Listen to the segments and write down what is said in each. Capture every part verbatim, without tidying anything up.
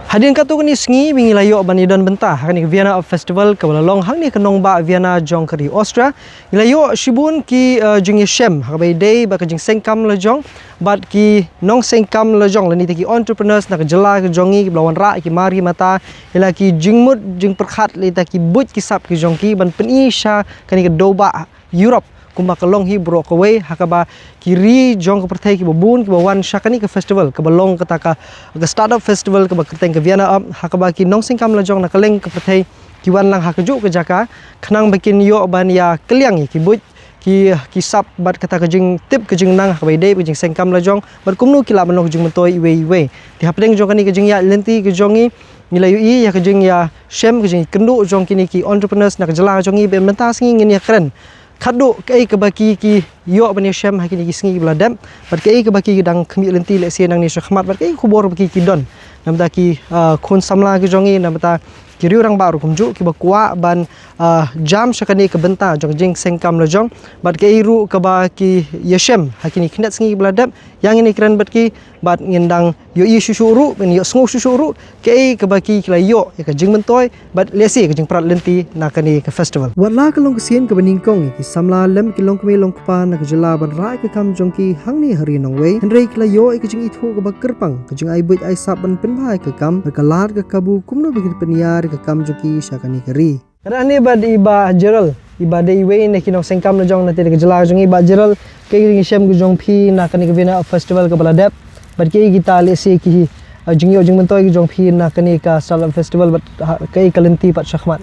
Hadien katto katne sngi ba ngi la ïoh ban ïadon bynta ha kane ka Vienna Up Festival kaba la long hangne ka nongbah Vienna jong ka ri Austria. Ngi la ïoh shibun ki, eh, jingïashem ha kaba ïadei bad ka jingseng kam lajong bad ki nongseng kam lajong lane kita ki entrepreneurs na ka jylla ka jong ngi kiba la wanrah ïa ki mar ïa ki mata, ïa la ki jingmut jingpyrkhat, la kita ki buit ki sap ki jong ki ban pyni sha kane ka dewbah Europe kumba ka long hi baroh kawei, ha kaba ki ri jong ka pyrthei kiba bun kiba wan sha kane ka festival kaba long kata ka, ka Startup Festival kaba kyrteng ka Vienna Up, ha kaba ki nongseng kam lajong na kylleng ka pyrthei ki wan lang ha kajuh ka jaka khnang ba kin ïoh ban ïakylliang ïa ki buit ki, ki sap bad kata ka jingtip ka jingnang ha kaba ïadei bad ka jingseng kam lajong bad kumno ki lah ban long ka jingmyntoi iwei iwei. Te hapdeng jong kane ka jingïaid lynti ka jong ngi, ngi la ïohi ïa ka jingïashem, ka jingïakynduh jong kine ki entrepreneurs na ka jylla ka jong ngi ba mynta ka sngi ngin ïakren khadduh kaei kaba ki, ki ïoh ban ïashem ha kine ki sngi kiba la dep bad kaei kaba ki dang khmih lynti lehse nangne shakhmat bad kaei ka khubor ba ki, ki don namar ki, ah, khun samla ki jong ngi, namar ki riew rangbah ruh kumjuh kiba kwah ban, ah, jam sha kane ka bynta jong ka jingseng kam lajong bad kaei ruh kaba ki ïashem ha kine ki khyndiat sngi kiba la dep. Ïa ngin ïakren bad ki bad ngin dang ïohi shuh shuh ruh, ngin ïohsngew shuh shuh ruh kaei kaba ki, ki la ïoh ïa ka jingmyntoi bad lehse ka jingprat lynti na kane ka festival. Wat la ka long ka sien kaba nyngkong ïa ki samla lem ki longkmie longkpa na ka jylla ban rah ïa ka kam jong ki hangne ha Ri Nongwei, hynrei ki la ïoh ïa ka jingithuh kaba kyrpang, ka jingai buit ai sap ban pynbha ïa ka kam bad ka lad ka kabu kumno ba kin pynïar ïa ka kam jong ki sha kane ka ri. Nga dang ïa bad i Bah Gerald, i ba dei iwei na ki nongseng kam lajong na te ka jylla jong ngi. Bah Gerald, kaei ka jingshem ka jong phi na kane ka Vienna Up Festival kaba la dep bad kaei kita lehse ki, ah, jingïoh jingmyntoi ka jong phi na kane ka Startup Festival bad, ha, kaei ka lynti pat shakhmat?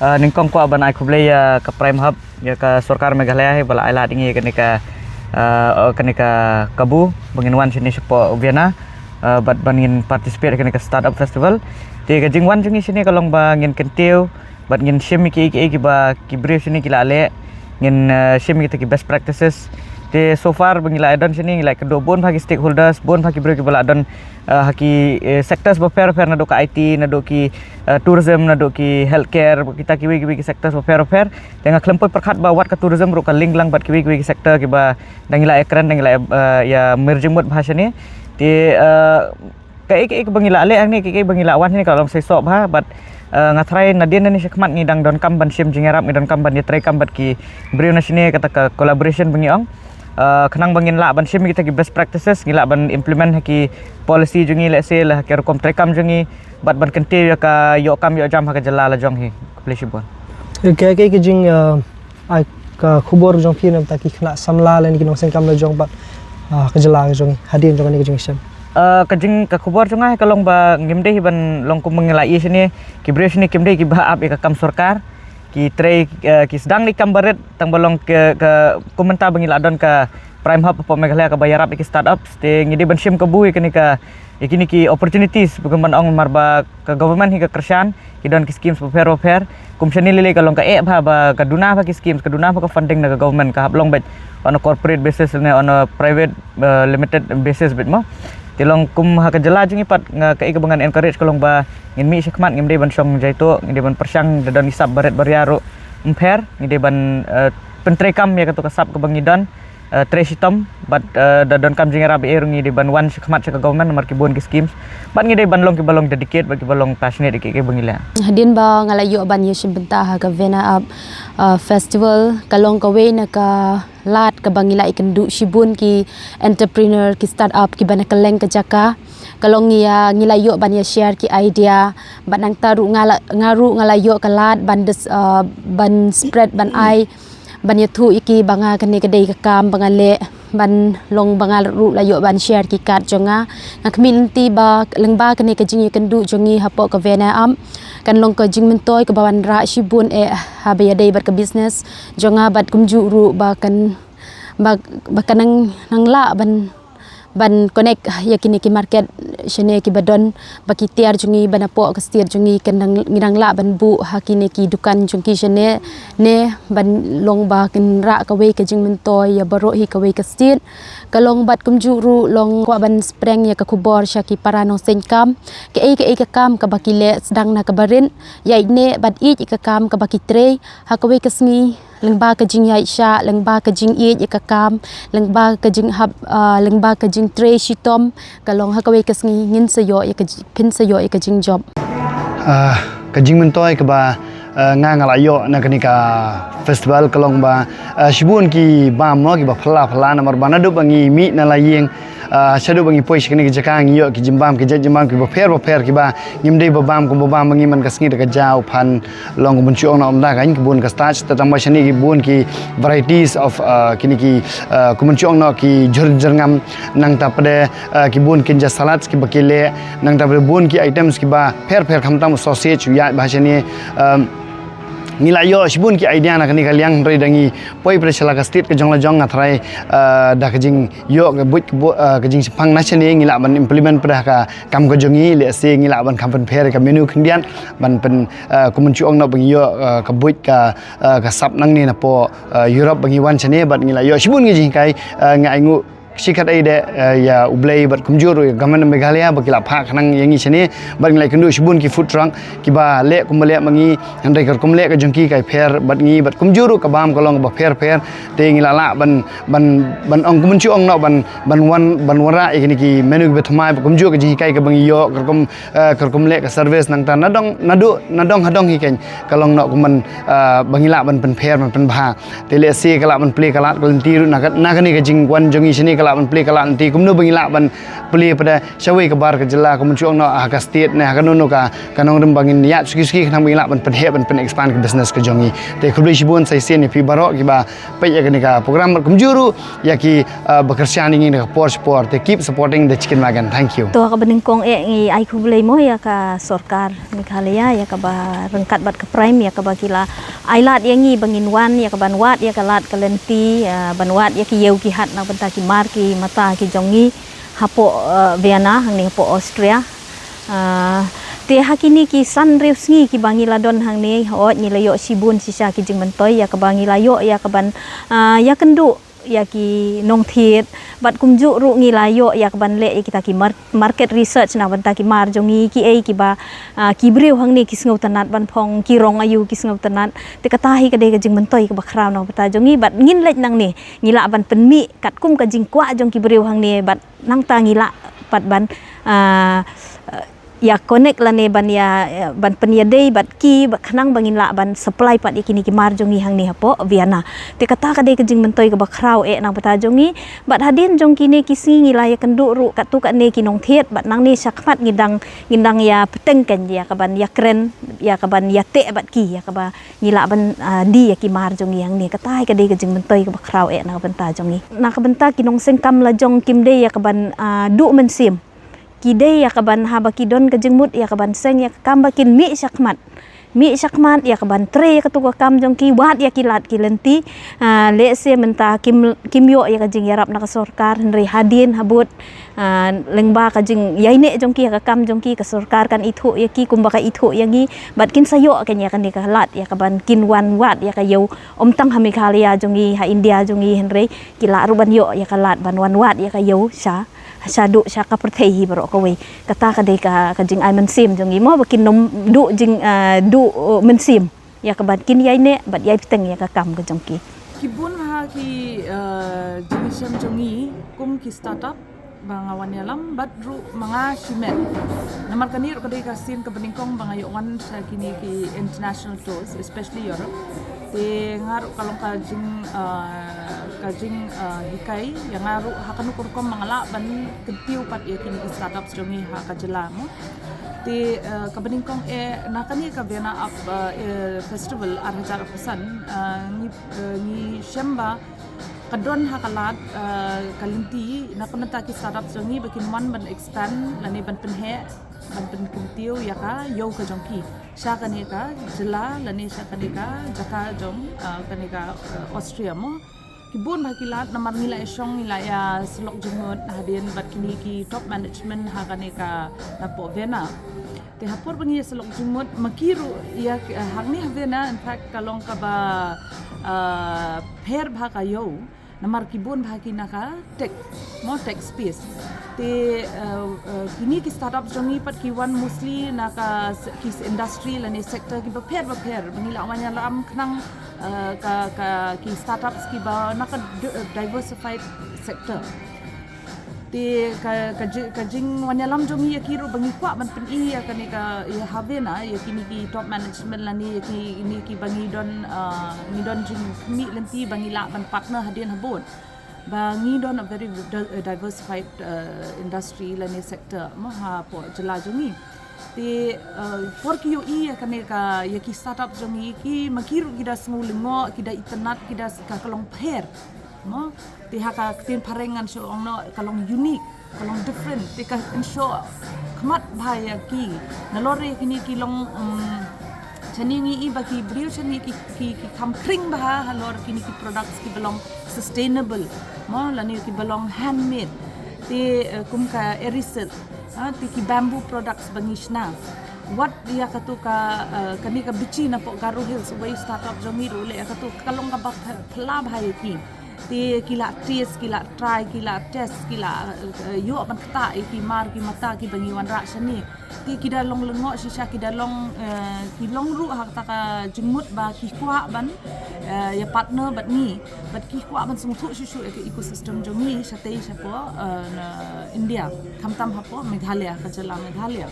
Ah, nyngkong kwah ban ai khublei ïa ka Prime Hub, ïa ka sorkar Meghalaya hi ba la ai lad ïa ngi ïa kane ka, ah, oh, kane ka kabu ba ngin wan shane shapoh Vienna, ah, bad ban ngin participate ha kane ka Startup Festival. Te ka jingwan jong ngi shane ka long ba ngin kyntiew bad ngin shim ïa kiei kiei kiba ki briew shane ki la leh, ngin, eh, shim ïa kita ki best practices. Te so far ba ngi la don shane ngi la kynduh bun bha ki stakeholders, bun bha ki briew kiba la don, eh, ha ki, eh, sectors bapher bapher, naduh ka I T, naduh ki, eh, tourism, naduh ki healthcare, kita kiwei kiwei ki sectors bapher bapher. Te nga khlem poi pyrkhat ba wat ka tourism ruh ka link lang bad kiwei kiwei ki sector kiba dang ngi la ïakren, dang ngi la, eh, ïa mir jingmut bha shane. Te, eh, kaei kaei ba ngi la leh hangne, kaei kaei ba ngi la wan hangne ka long shisha bha bad, eh, nga tharai nadien nangne shakhmat ngi dang donkam ban shim jingïarap, ngi donkam ban ïatreikam bad ki briew na shane, kata ka collaboration ba ngi ong. Eh, khnang ba ngin lah ban shim kita ki best practices, ngi lah ban implement ha ki policy jong ngi, lehse la ha ki rukom treikam jong ngi bad ban kyntiew ïa ka ïoh kam ïoh jam ha ka jylla lajong hi. Khublei shibun. Kaei kaei ka jing, eh, ai ka khubor jong phi namar ki khynnah samla lane ki nongseng kam lajong bad, ah, ka jylla ka jong ngi hadien jong kane ka jingshem? Ah, ka jing, ka khubor jong nga ka long ba ngim dei hi ban long kum ba ngi la ïohi shane, ki briew shane kim dei kiba ap ïa ka kam sorkar, ki trei, ah, ki sdang ïa ki kam barit tang ba long ka, ka kum mynta ba ngi la don ka Prime Hub hapoh Meghalaya kaba ïarap ïa ki startups, te ngi dei ban shim kabu ïa kane ka, ïa kine ki opportunities, ba kumban ong mar ba ka government hi ka kyrshan, ki don ki schemes bapher bapher. Kum shane lei lei ka long ka eh bha ba ka duna bha ki schemes, ka duna bha ka funding na ka government, ka hap long beit on a corporate basis ne on a private, uh, limited basis beit mo. Te long kum ha ka jylla jong ngi pat, nga kaei kaba ngan encourage ka long ba ngin mih shakhmat, ngim dei ban shong jaituh, ngim dei ban pyrshang da don ki sap barit baria ruh ym pher, ngi dei ban, uh, pyntreikam ïa kato ka sap kaba ngi don, eh, trei shitom bad, eh, da donkam jingïarap ei ruh ngi dei ban wan shakhmat sha ka government namar ki bun ki schemes bad ngi dei ban long kiba long dedicate bad kiba long passionate ïa kiei kiei ba ngi leh. Hadien ba nga la ïoh ban ïashim bynta ha ka Vienna Up, eh, Festival, ka long kawei na ka lad kaba ngi la ïakynduh shibun ki entrepreneur, ki startup kiba na kylleng ka jaka. Ka long ngi, ah, ngi la ïoh ban ïashare ki idea bad nangta ruh nga la, nga ruh nga la ïoh ka lad ban dis-, ah, ban spread, ban ai ban ïathuh ïa ki ba nga kane ka dei ka kam ba nga leh, ban long ba nga ruh la ïoh ban share ki card jong nga. Nga khmih lynti ba lyngba kane ka jingïakynduh jong ngi hapoh ka Vienna Up kan long ka jingmyntoi kaba wanrah shibun eh haba ïadei bad ka business jong nga bad kumjuh ruh ba kan, ba, ba kan nang, nang lah ban ban connect ïa kine ki market shane kiba don, ba ki tiar jong ngi ba napoh ka state jong ngi kan dang, ngi dang lah ban buh ha kine ki dukan jong ki shane, ne ban long ba kan rah kawei ka jingmyntoi ïa baroh hi kawei ka state. Ka long bad kumjuh ruh long kwah ban spring ïa ka khubor sha ki para nongseng kam, kaei kaei ka kam kaba ki leh sdang na ka barit, ïaid ne bad ïeit ïa ka kam kaba ki trei, ha kawei ka sngi Lyngba ka jingïaid shah, lyngba ka jingïeit ïa ka kam, lyngba ka jinghap, ah, lyngba ka jingtrei shitom, ka long ha kawei ka sngi ngin sa ïoh ïa ka ji-, phin sa ïoh ïa ka jingjop. Ah, ka jingmyntoi kaba, ah, nga nga la ïoh na kane ka festival ka long ba, ah, shibun ki bam mo kiba phylla phylla namar ba naduh ba ngi mih na la ïing, ah, shaduh ba ngi poi sha kane ka jaka ngi ïoh ki jingbam ki jait jingbam kiba pher ba pher kiba ngim dei ba bam kumba bam ba ngi man ka sngi da ka jaw phan long kumba shu ong na ym da ka bun ka starch te tang ba shane ki bun ki varieties of, ah, kine ki, ah, kumba shu ong na ki jhur jyrngam nangta pde, ah, ki bun kin ja salads kiba ki leh nangta pde bun ki items kiba pher pher khamtam sausage ïa ba shane, ah, ngi la ïoh shibun ki idea na kane ka liang hynrei da ngi poi pde sha la ka state ka jong la jong nga tharai, ah, da ka jingïoh ka buit ka bu-, ah, ka jingshemphang na shane ngi lah ban implement pde ha ka kam ka jong ngi lehse ngi lah ban kham pynpher ka menu khyndiat ban pyn, ah, kumba shu ong na ba ngi ïoh, ah, ka buit ka, ah, ka sap nangne napoh, ah, Europe ba ngi wan shane bad ngi la ïoh shibun ki jinghikai, ah, nga ainguh shi khatar de, ah, ïa U Blei bad kumjuh ruh ïa government Meghalaya ba ki la phah khnang ïa ngi shane bad ngi la kynduh shibun ki food truck kiba leh kumba leh ma ngi hynrei ka rukom leh ka jong ki ka pher bad ngi bad kumjuh ruh ka bam ka long ba pher pher te ngi la lah ban, ban, ban ong kumba shu ong na ban, ban wan, ban wanrah ïa kine ki menu kiba thymmai bad kumjuh ka jinghikai kaba ngi ïoh ka rukom, ah, ka rukom leh ka service nangta nadong, naduh, nadong hadong hi kein ka long na kumba, ah, ba ngi lah ban pynpher ban pynbha. Te lehse ka lah ban plie ka lad ka lynti ruh na ka, na kane ka jingwan jong ngi shane ka lah ban plie ka lad lynti kumno ba ngi lah ban plie pde shawei ka bar ka jylla kumba shu ong na ha ka state ne ha kano kano ka, ka nongrim ba ngin ïaid suki suki khnang ba ngi lah ban pynheh ban pyn-expand ka business ka jong ngi. Te khublei shibun sa shisien ïa phi baroh kiba peit ïa kane ka program bad kumjuh ruh ïa ki, ah, ba kyrshan ïa ngi na ka por sha por. Te keep supporting the Chicken Wagon. Thank you. To ha kaba nyngkong eh ngi ai khublei mo ïa ka sorkar Meghalaya ïa kaba ryngkat bad ka Prime ïa kaba ki la ai lad ïa ngi ba ngin wan ïa kaban wad ïa ka lad ka lynti, ah, ban wad ïa ki ïew ki hat na ka bynta ki mar ki mata ki jong ngi hapoh, ah, Vienna hangne hapoh Austria. Ah, te ha kine ki san hynriew sngi kiba ngi la don hangne hooid ngi la ïoh shibun shisha ki jingmyntoi ïa kaba ngi la ïoh ïa kaban, ah, ïakynduh ïa ki nongthied bad kumjuh ruh ngi la ïoh ïa kaban leh ïa kita ki mar-, market research na ka bynta ki mar jong ngi kiei kiba, ah, ki briew hangne ki sngewtynnat ban phong ki rong aïu ki sngewtynnat. Te kata hi ka dei ka jingmyntoi kaba khraw na ka bynta jong ngi bad ngin leit nangne ngi lah ban pynmih katkum ka jingkwah jong ki briew hangne bad nangta ngi lah pat ban, ah, ïa connect lane ban ïa, ban pynïadei bad ki ba khnang ba ngin lah ban supply pat ïa kine ki mar jong ngi hangne hapoh Vienna. Te kata ka dei ka jingmyntoi kaba khraw eh na ka bynta jong ngi bad hadien jong kine ki sngi ngi la ïakynduh ruh katto katne ki nongthied bad nangne shakhmat ngi dang, ngi dang ïa bteng kein ïa kaban ïakren ïa kaban ïateh bad ki ïa kaba ngi lah ban, ah, die ïa ki mar jong ngi hangne. Kata hi ka dei ka jingmyntoi kaba khraw eh na ka bynta jong ngi. Na ka bynta ki nongseng kam la jong kim dei ïa kaban, ah, duh mynsiem. Ki dei ïa kaban haba ki don ka jingmut ïa kaban seng ïa ka kam ba kin mih shakhmat. Mih shakhmat ïa kaban trei ïa katu ka kam jong ki wad ïa ki lad ki lynti. Ah, lehse mynta kim, kim ïoh ïa ka jingïarap na ka sorkar hynrei hadien habud, ah, lyngba ka jingïaineh jong ki ïa ka kam jong ki ka sorkar kan ithuh ïa ki kumba ka ithuh ïa ngi bad kin sa ïoh kein ïa kane ka lad ïa kaban kin wan wad ïa ka ïew ym tang ha Meghalaya jong ngi ha India jong ngi hynrei ki lah ruh ban ïoh ïa ka lad ban wan wad ïa ka ïew sha shaduh sha ka pyrthei hi baroh kawei. Kata ka dei ka, ka jingai mynsiem jong ngi mo ba kin nym duh jing, ah, duh, uh, mynsiem ïa kaban kin ïaineh bad ïai bteng ïa ka kam ka jong ki. Ki bun ha ki, ah, jingshem jong ngi kum ki startup ba nga wan ïalam bad ruh ma nga shimet. Namar kane ruh ka dei ka sien kaba nyngkong ba nga ïoh wan sha kine ki international tours, especially Europe. Te nga ruh ka long ka jing, ah, ka jing, ah, hikai ïa nga ruh ha kano ka rukom ba nga lah ban kyntiew pat ïa kine ki startups jong ngi ha ka jylla mo. Te, ah, kaba nyngkong eh na kane ka Vienna Up, ah, eh, Festival ar hajar arphew san, ah, ngi, ah, ngi shem ba ka don ha ka lad, ah, ka lynti na ka bynta ki startups jong ngi ba kin wan ban expand lane ban pynheh ban pynkyntiew ïa ka ïew ka jong ki sha kane ka jylla lane sha kane ka jaka jong, ah, kane ka, ah, Austria mo. Ki bun bha ki lad namar ngi la ïa shong ngi la ïa syllok jingmut hadien bad kine ki top management ha kane ka napoh Vienna. Te ha por ba ngi ïa syllok jingmut ma ki ruh ïa, ah, hangne ha Vienna in fact ka long kaba, ah, pher bha ka ïew. Namar ki bun bha ki na ka tech, mo tech space. Te uh, uh, kini ki startups jong ngi pat ki wan mostly na ka se- ki industry lane sector ki bapher bapher. Ba ngi la wan ïalam khnang uh, ka, ka ki startups ki ba na ka di- uh, diversified sector. Te ka, ka, ji- ka jingwan ïalam jong ngi ïa ki ruh ba ngi kwah ban pyni ïa kane ka ïa Havena, ïa kini ki top management lane ïa kini ki ba ngi don uh, ngi don jingkhmih lynti ba ngi lah ban partner hadien habud. Ba ngi don a very di- a diversified uh, industry lane sector mo hapoh jylla jong ngi. Te uh, por ki ïohi ïa kane ka ïa ki startup jong ngi ki ma ki ruh ki da sngew lyngngoh, ki da itynnad, ki da s- ka ka long pher. Mo te ha ka ktien phareng ngan shu ong noh ka long unique, ka long different. Te ka ensure khmat bha ïa ki. Nalor ïa kini ki long um, shane ngi i ba ki briew shane ki ki ki kham khring bha halor kini ki products ki ba long sustainable. Mo lane ki ba long handmade. Te uh, kum ka Erisil. Ha, te ki bamboo products ba ngi shna. Wat ïa katu ka uh, kane ka bichi napoh Garo Hills wei startup jong ngi ruh leh ïa katu ka long ka ba ph- phla bha ïa ki. Te ki la test, ki la try, ki la test, ki la uh, ïoh ban ktah ïa ki mar ki mata ki ba ngi wanrah shane. Te ki da long lyngngoh shisha, ki da long uh, ki long ruh ha kata ka jingmut ba ki kwah ban uh, ïa partner bad ngi. Bad ki kwah ban sngewthuh shuh shuh ïa ka ecosystem jong ngi shatei shapoh uh, na India, khamtam hapoh Meghalaya, ka jylla Meghalaya.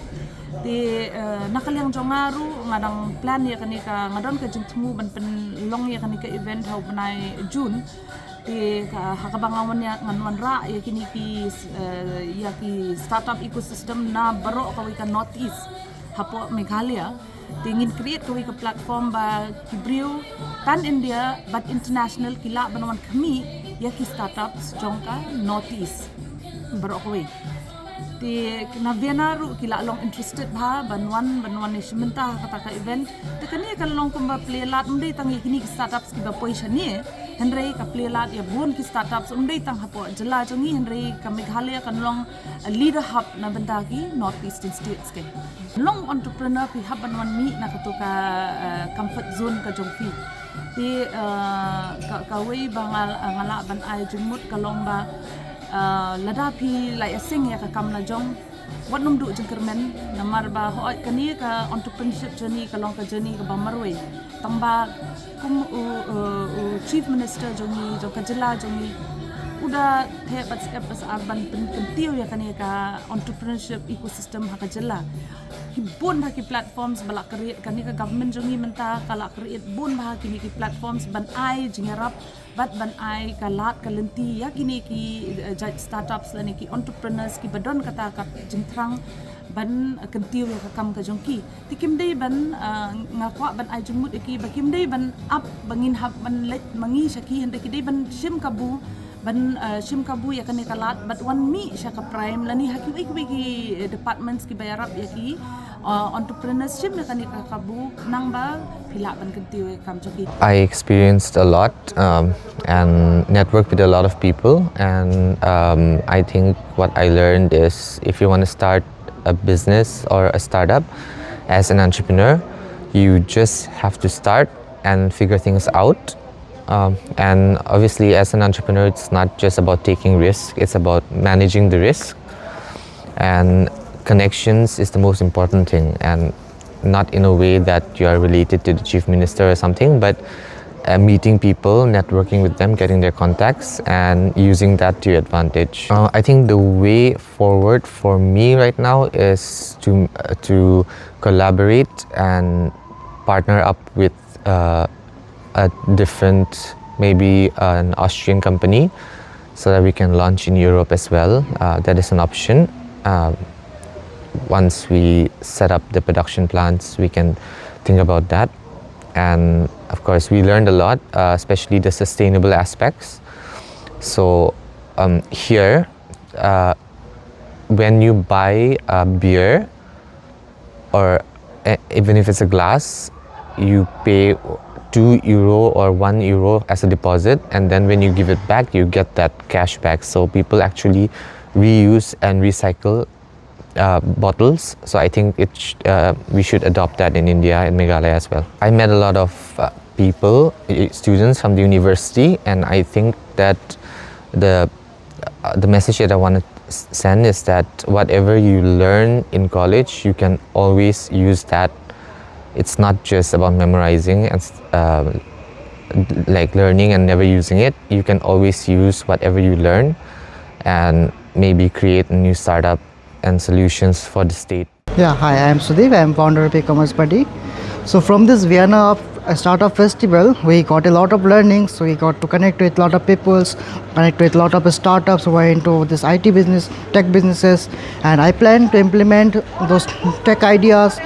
Te uh, na ka liang jong nga ruh nga dang plan ïa kane ka, nga don ka jingthmu ban pynlong ïa kane ka event ha u bnai June. Te ka, ha kaba nga wan ïa, ngan wanrah ïa kine ki uh, ïa ki startup ecosystem na baroh kawei ka North East hapoh Meghalaya. Te ngin create kawei ka platform ba ki briew pan India bad international ki lah ban wan khmih ïa ki startups jong ka North East baroh kawei. Te na Vienna ruh ki lah long interested bha ban wan ban wan ïa shim bynta ha kata ka event. Te kane ka long kumba plie lad ym dei tang ïa kine ki startups ki ba poi shane, hynrei ka plie lad ïa bun ki startups ym dei tang hapoh jylla jong ngi, hynrei ka Meghalaya kan long a leader hub na bynta ki North Eastern States. Ke long entrepreneur phi hap ban wan mih na katu ka uh, comfort zone ka jong phi. Te uh, ka, kawei ba nga, nga lah ban ai jingmut ka long ba uh, lada phi la ïaseng ïa ka kam la jong, wat nym duh jingkyrmen. Namar ba hooid kane ka entrepreneurship journey ka long ka journey kaba marwei. Tang ba kum u, u, u chief minister jong ngi, jong ka jylla jong ngi, u da theh bad step bad ar ban pyn- kyntiew ïa kane ka entrepreneurship ecosystem ha ka jylla. Ki bun bha ki platforms ba la create, kane ka government jong ngi mynta ka la create bun bha kine ki platforms ban ai jingïarap bad ban ai ka lad ka lynti ïa kine ki uh, jait startups lane ki entrepreneurs ki ba don kata ka jingthrang ban uh, kyntiew ïa ka kam ka jong ki. Te kim dei ban uh, nga kwah ban ai jingmut ïa ki ba kim dei ban ap ba ngin hap ban leit ma ngi sha ki, hynrei ki dei ban shim kabu, ban uh, shim kabu ïa kane ka lad bad wan mih sha ka prime lane ha kiwei kiwei ki uh, departments ki ba ïarap ïa ki uh, entrepreneurs, shim ïa kane ka kabu nang ba phi lah ban kyntiew ïa ka kam jong ki. I experienced a lot um, and networked with a lot of people. And um, I think what I learned is if you want to start a business or a startup as an entrepreneur, you just have to start and figure things out. Um, and obviously, as an entrepreneur, it's not just about taking risk, it's about managing the risk. And connections is the most important thing, and not in a way that you are related to the chief minister or something, but uh, meeting people, networking with them, getting their contacts, and using that to your advantage. Uh, I think the way forward for me right now is to uh, to collaborate and partner up with uh, a different, maybe an Austrian company, so that we can launch in Europe as well. Uh, that is an option. Uh, once we set up the production plants, we can think about that. And of course, we learned a lot, uh, especially the sustainable aspects. So um, here, uh, when you buy a beer, or e- even if it's a glass, you pay two euro or one euro as a deposit, and then when you give it back, you get that cash back. So people actually reuse and recycle uh, bottles. So I think it sh- uh, we should adopt that in India and Meghalaya as well. I met a lot of uh, people, i- students from the university, and I think that The uh, the message that I want to send is that whatever you learn in college, you can always use that. It's not just about memorizing and uh, like learning and never using it. You can always use whatever you learn and maybe create a new startup and solutions for the state. Yeah, hi, I am Sudeep. I am founder of e-commerce buddy. So from this Vienna of a startup festival, we got a lot of learnings. So we got to connect with a lot of peoples, connect with a lot of startups who are into this I T business, tech businesses, and I plan to implement those tech ideas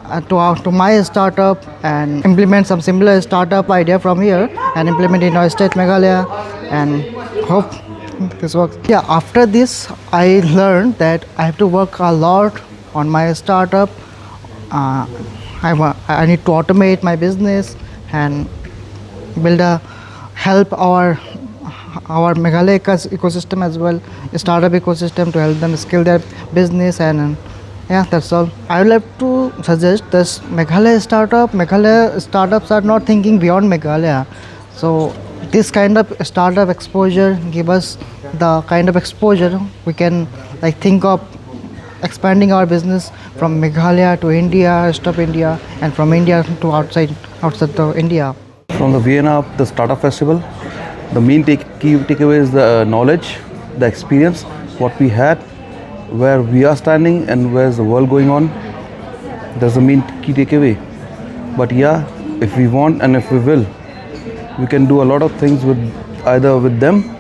uh, to our, to my startup and implement some similar startup idea from here and implement in our state Meghalaya and hope this works. Yeah, after this I learned that I have to work a lot on my startup. Uh, I, wa- I need to automate my business and build a help our our Meghalaya ecos- ecosystem as well, startup ecosystem to help them scale their business and uh, yeah, that's all. I would like to suggest this Meghalaya startup. Meghalaya startups are not thinking beyond Meghalaya, so this kind of startup exposure give us the kind of exposure we can like think of expanding our business from Meghalaya to India, rest of India, and from India to outside outside of India. From the Vienna of the Startup Festival, the main take, key takeaway is the uh, knowledge, the experience, what we had, where we are standing, and where's the world going on. That's the main key takeaway. But yeah, if we want and if we will, we can do a lot of things with either with them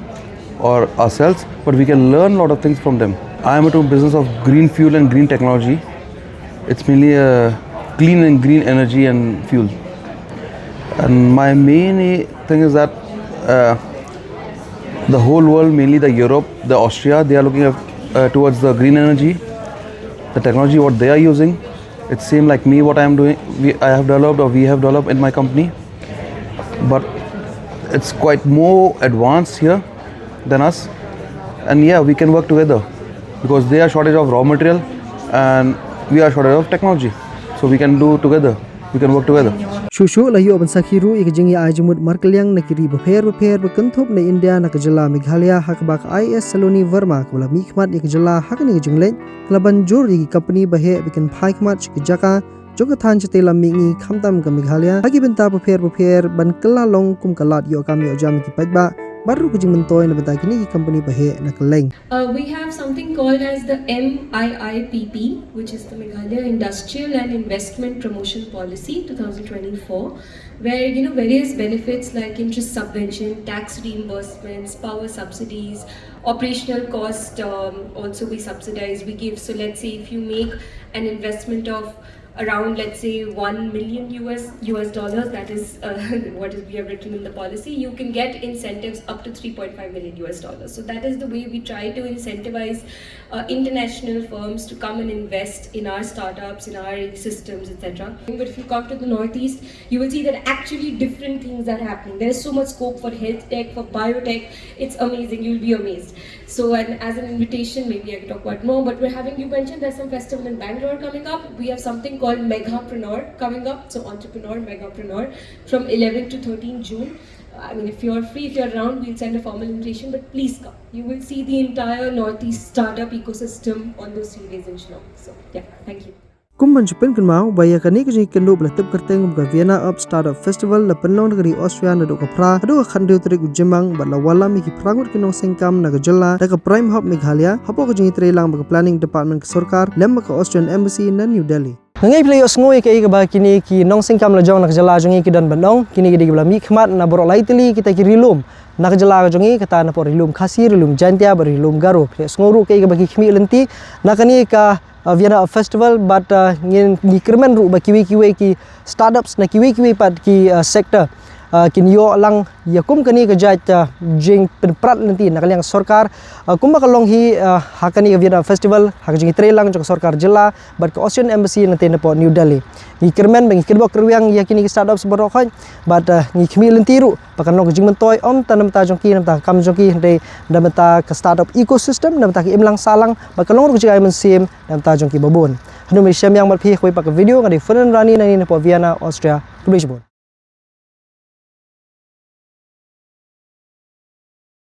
or ourselves, but we can learn a lot of things from them. I am into business of green fuel and green technology. It's mainly a clean and green energy and fuel. And my main thing is that uh, the whole world, mainly the Europe, the Austria, they are looking at, uh, towards the green energy, the technology what they are using. It's same like me what I am doing. We, I have developed or we have developed in my company, but it's quite more advanced here than us. And yeah, we can work together because they are shortage of raw material and we are shortage of technology. So we can do together. We can work together. Shuh shuh la ïoh ban sakhi ruh ïa ka jingïaid jingmut markylliang na ki ri bapher bapher ba kynthup na India na ka jylla Meghalaya ha kaba ka I A S Saloni Verma kaba la mihkhmat ïa ka jylla ha kane ka jingleit ka la ban jur ïa ki company ba heh ba kin phai khmat sha ki jaka jong ka thaiñ shatei lam mihngi khamtam ka Meghalaya ha ki bynta bapher bapher ban kylla long kum ka lad ïoh kam ïoh jam ïa ki paidbah bad ruh ka jingmyntoi na bynta kine ki company ba heh na kylleng. Uh, we have something called as the M I I P P, which is the Meghalaya Industrial and Investment Promotion Policy twenty twenty-four, where you know various benefits like interest subvention, tax reimbursements, power subsidies, operational cost um, also we subsidize. We give, so let's say if you make an investment of around, let's say, one million U S U S dollars, that is uh, what is we have written in the policy, you can get incentives up to three point five million U S dollars. So that is the way we try to incentivize uh, international firms to come and invest in our startups, in our systems, et cetera. But if you come to the Northeast, you will see that actually different things are happening. There is so much scope for health tech, for biotech. It's amazing. You'll be amazed. So, and as an invitation, maybe I can talk about more, but we're having, you mentioned there's some festival in Bangalore coming up. We have something called Meghapreneur coming up. So, entrepreneur, megapreneur from eleven to thirteen June. I mean, if you're free, if you're around, we'll send a formal invitation, but please come. You will see the entire Northeast startup ecosystem on those three days in Shillong. So, yeah, thank you. Kum ban shu pynkynmaw ba ïa kane ka jingïakynduh ba la tip kyrteng kum ka Vienna Up Startup Festival la pynlong da ka ri Austria naduh ka phra haduh ka khathynriew tarik u Jymmang bad la wallam ïa ki phra ngut ki nongseng kam na ka jylla da ka Prime Hub Meghalaya hapoh ka jingïatreilang bad ka Planning Department ka sorkar lem bad ka Austrian Embassy na New Delhi. Nga ngeit phi la ïohsngew ïa kaei kaba kine ki nongseng kam la jong na ka jylla jong ngi ki don ban ong, kine ki dei kiba la mihkhmat na baroh lai tylli kita ki ri lum na ka jylla ka jong ngi, kata na pdeng ri lum Khasi, ri lum Jaintia bad ri lum Garo. Phi la ïohsngew ruh kaei kaba ki khmih lynti na kane ka uh, Vienna Up Festival bad uh, ngi, ngi kyrmen ruh ba kiwei kiwei ki startups na kiwei kiwei pat ki uh, sector uh, kin ïoh lang ïa kum kane ka jait uh, jingpynprat lynti na ka liang sorkar uh, kumba ka long hi uh, ha kane ka Vienna Up Festival ha ka jingïatreilang jong ka sorkar jylla bad ka Austrian Embassy na te na pdeng New Delhi. Ngi kyrmen ba ngi kyrmen kyrwiang ïa kine ki startups baroh khoit bad uh, ngi khmih lynti ruh ba kan long ka jingmyntoi ym tang na bynta jong ki, na bynta ka kam jong ki, hynrei na bynta ka startup ecosystem, na bynta ka imlang sahlang bad ka long ruh ka jingai mynsiem na bynta jong ki babun. Hangne shem ïa bad phi ha kawei pat ka video, nga dei Ferdinand Rani nangne na pdeng Vienna, Austria. Khublei shibun.